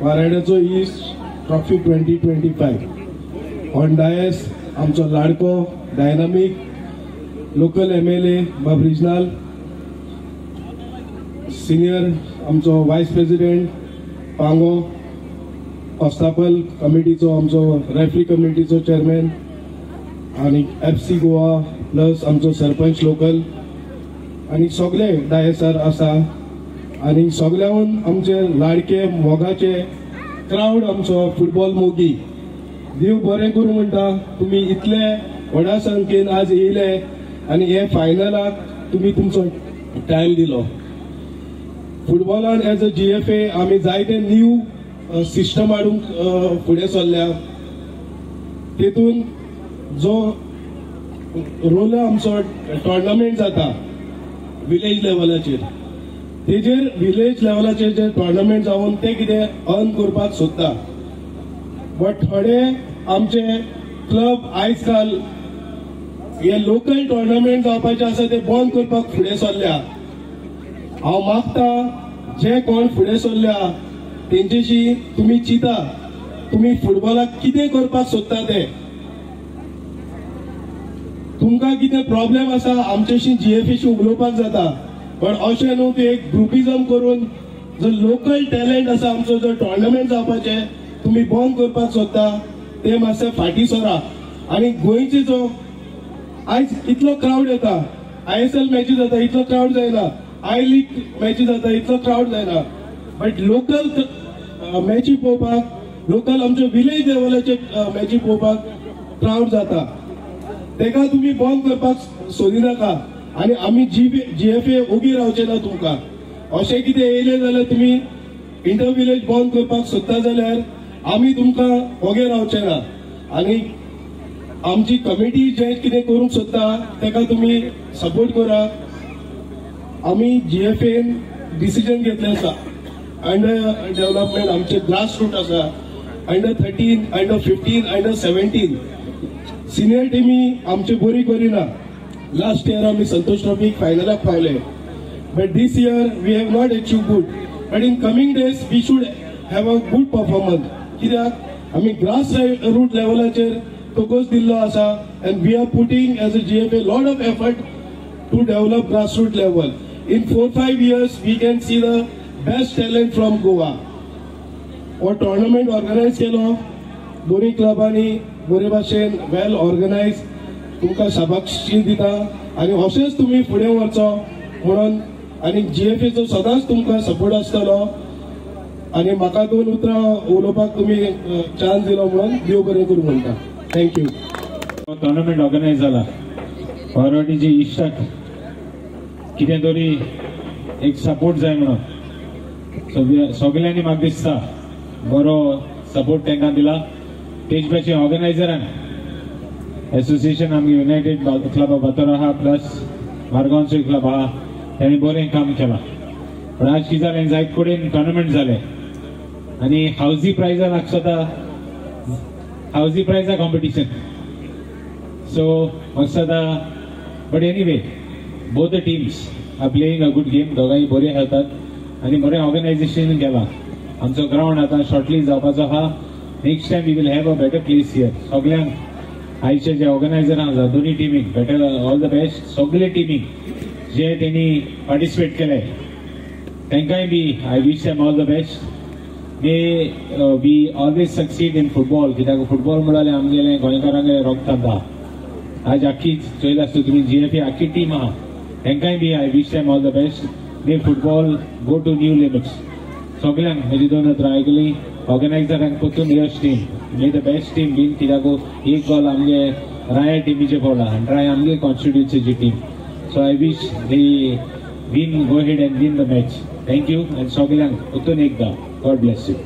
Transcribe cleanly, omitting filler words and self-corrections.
वाराड्याचो east trophy 2025. On Dias आमचो लाडको dynamic local MLA बाब regional, senior आमचो वायस प्रेसिडेंट पांगो, कॉस्तापल कमिटीचो आमचो रेफ्री कमिटीचो चेअरमॅन आनी FC Goa प्लस आमचो सरपंच लोकल आनी सगळे डायसार आसा आनी सगळ्याहून आमचे लाडके मोगाचे क्रावड आमचो फुटबॉल मोगी. देव बरें करूं म्हणटा, तुमी इतले व्हडा संख्येन आज येयले आनी हे फायनलाक तुमी तुमचो टायम दिलो. फुटबॉलान एज अ GFA आमी जायते न्यू सिस्टम हाडूंक फुडें सरल्या. तेतून जो रोल आमचो टोर्नामेंट जाता विलेज लेवलाचेर, तेजेर विलेज लेवलाचेर जे टोर्नामेंट जावन ते कितें अर्न करपाक सोदता. बट थोडे आमचे क्लब आयज काल हे लोकल टोर्नामेंट जावपाचे आसा ते बंद करपाक फुडें सरल्या. हांव मागता जे कोण फुडें सरल्या तेंच्याशी तुमी चिंता, तुमी फुटबॉलाक कितें करपाक सोदता ते, तुमकां कितें प्रॉब्लेम आसा आमच्याशी GFAशी उलोवपाक जाता. पण अशें न्हू ती एक ग्रुपिजम करून जो लोकल टॅलंट आसा आमचो जो टोर्नामेंट जावपाचे तुमी बंद करपाक सोदता ते मातशें फाटीं सरा. आनी गोंयचे जो आयज इतलो क्रावड येता, ISL मॅची जाता इतलो क्रावड जायना, I league मॅची जाता इतलो क्रावड जायना, बट लोकल मॅची पळोवपाक, लोकल आमचे विलेज लेवलाचे मॅची पळोवपाक क्रावड जाता. तेका तुमी बंद करपाक सोदिनाका आनी आमी GFA ओगी रावचे ना तुमकां. अशें कितें येयलें जाल्यार तुमी इंटर विलेज बंद करपाक सोदता जाल्यार आमी तुमकां ओगे रावचे ना. आनी आमची कमिटी जें कितें करूंक सोदता तेका तुमी सपोर्ट करा. आमी GFAन डिसिजन घेतलें आसा अंडर डेव्हलपमेंट आमचे ग्रास रूट आसा अंडर 13, अंडर 15, अंडर 17 सिनियर टिमी आमची बरी करिना. लास्ट इयर आमी संतोष ट्रॉफीक फायनलाक पावले, but this year we have not achieve good, but in coming days we should have a good performance. कित्याक आमी ग्रास रूट लेवलाचेर फोकस दिल्लो आसा and we are putting as a GFA lot of effort to develop grass root level. In 4-5 years we can see the best talent from Goa. हो tournament organise केलो दोनूय क्लबांनी बरे भाशेन, वेल ऑर्गनायज, तुमकां शाबासकी दिता आनी अशेंच तुमी फुडें व्हरचो म्हणून. आनी GFAचो सदांच तुमकां सपोर्ट आसतलो. आनी म्हाका दोन उतरां उलोवपाक तुमी चान्स दिलो म्हणून देव बरें करूं म्हणटा. Thank you. Tournament organise जाला फॉरवर्डीची इश्टाक कितें तरी एक सपोर्ट जाय म्हणून सगळ्यांनी म्हाका दिसता बरो सपोर्ट तांकां दिला. तेज भाशेन ऑर्गनायझरान एसोसिएशन आमगे युनायटेड क्लब ऑफ बातोर आहा प्लस मारगांवचो क्लब आहा, तांणी बरें काम केलां. पूण आज कितें जालें, जायत कडेन टोर्नामेंट जाले आनी हावजी प्रायजान आसता, हावजी प्रायजा कॉम्पिटिशन सो म्हाका. But anyway both the teams are playing a good game. दोगांय बरे खेळतात आनी बरें ऑर्गनायझेशन केलां. आमचो ग्रावंड आतां शॉर्टली जावपाचो आहा. Next time we will have a better place here. सगळ्यांक आयचे जे ऑर्गनायझर आसा दोन्ही टिमीक बेटर ऑल the best. सगळे टिमीक जे तेणी पार्टिसिपेट केले तांकांय बी I wish them all the best. May we always succeed in football. कित्याक फुटबॉल म्हळ्यार आमगेलें गोंयकारांगेलें रोगतांत आहा. आज आख्खी चोयला आसता तुमी GFA आख्खी टीम आहा, तांकांय बी I wish them all the best. May football go to new limits. सगळ्यांक म्हजी दोन उतरां आयकली. ऑर्गनायझरांक परतून यश team, may the best team win. कित्याक एक गोल आमगे राया टिमीचे पडला आनी राया आमगे कॉन्स्टिट्युन्सीची team. So I wish they win, go ahead and win the match. Thank you आनी सगळ्यांक परतून एकदां गॉड ब्लेस you.